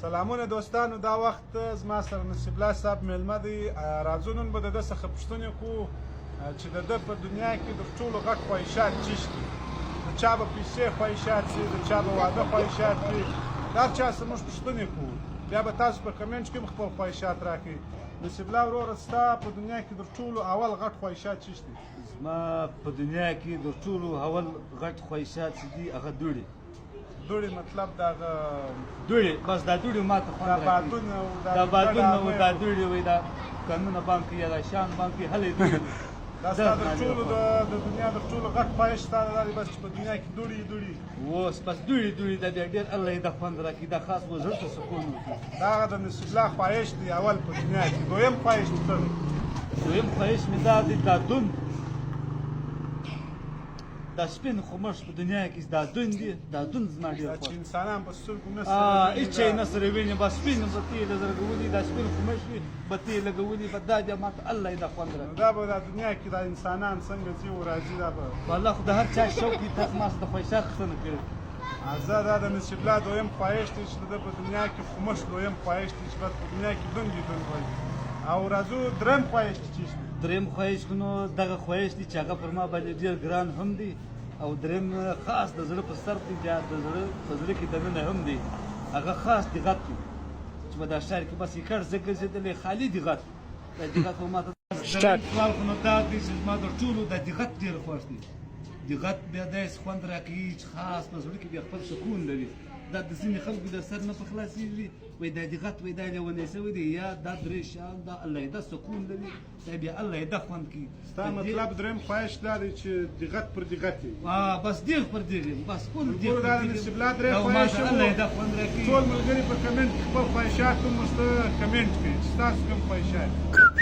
سلامونه دوستانو، دا وخت زما سره نصیب الله صاحب میلمه دی. راځو نن به د ده څخه پوښتنې کوو چې د ده په دنیا کې تر ټولو غټ خواهشات چی دي. د چا به پیسې خواهشات سي، د چا به واده خواهشات وي، د هر چا څخه موږ پوښتنې کوو. بیا به تاسو په کمنټ کې هم خپل خواهشات راکړئ. نصیب الله وروره، ستا په دنیا کې تر ټولو اول غټ خواهشات چی دي؟ زما په دنیا کې د ټولو اول غټ خواهشات چې دي، هغه دوړي. دوړي مطلب دغه؟ دوړي، بس دا دوړي ما ته خوند دا راکوي. بادونه او دا بادونه او ګډه دا دوړي وي، دا کانونه بانک یا دا شان بانک هلې دوړي. دا ستا تر ټولو د دنیا تر ټولو غټ خواهش ستا دا دی بس چې په دنیا کې دوړي دوړي. اوس بس دوړي دوړي، دا بیا ډېر الله یې د خوند راکړي، دا خاص و زړه ته سکون ورکړي. دا هغه د نصیب الله خواهش دی اول په دنیا کې. دویم خواهش دې څه دی؟ دویم خواهش مې دا دی، دا دون، دا سپین خمش په دنیا کې دا دون دی، دا دون زما ډېر دا خوښ. چې انسانان په سترګو نه سره هیڅ شی نه سره ویني، بس سپین بتې یې لګولي، دا سپین خمش وي، بتې یې لګولي، بس دا بیا ماته الله یې دا خوند راکړي. دا به دا دنیا کې دا انسانان څنګه ځي او راځي، دا به والله خو د هر چا شوق وي. تاسو ما سره د خواهشات پوښتنه کړې. زه دا د نصیب الله دویم خواهش دی چې د ده په دنیا کې خمش دویم خواهش دی چې بس په دنیا کې دون دي دون وایي. او راځو دریم خواهش دی چې دی؟ دریم خواهش خو نو دغه خواهش دی چې هغه پر ما باندې ډېر ګران هم دی، او دریم خاص د زړه په سر دی، بیا د زړه په زړه کې دننه هم دی، هغه خاص دغت دی چې په دا ښار کې بس یکړ زه ګرځېدلی خالي دغت، دا دغت خو ما ته. سټارټ. سوال خو نو دا دی چې زما د ټولو د دغت ډېر خوښ دی. دغت بیا داسې خوند راکوي چې خاص په زړه کې بیا خپل سکون لري. دا د ځینې خلکو د سر نه په خلاصېږي، وایي دا دغت، وایي دا لیونی شوی دی، یا دا درې شیان، دا الله دا سکون لري، دا بیا الله دا خوند کوي. ستا مطلب دریم خواهش دا دی چې دغت پر دغت یې؟ بس دیغ پر دیغ یم، بس ټول دیغ ملګرو، پر دا د دیغ یم. نصیب الله درې دا ما خواهش ته وو. الله دا خوند راکوي. ټول ملګري په کمنټ کې خپل خواهشات هم ورته کمنټ کړئ چې ستاسو کوم خواهشات دي.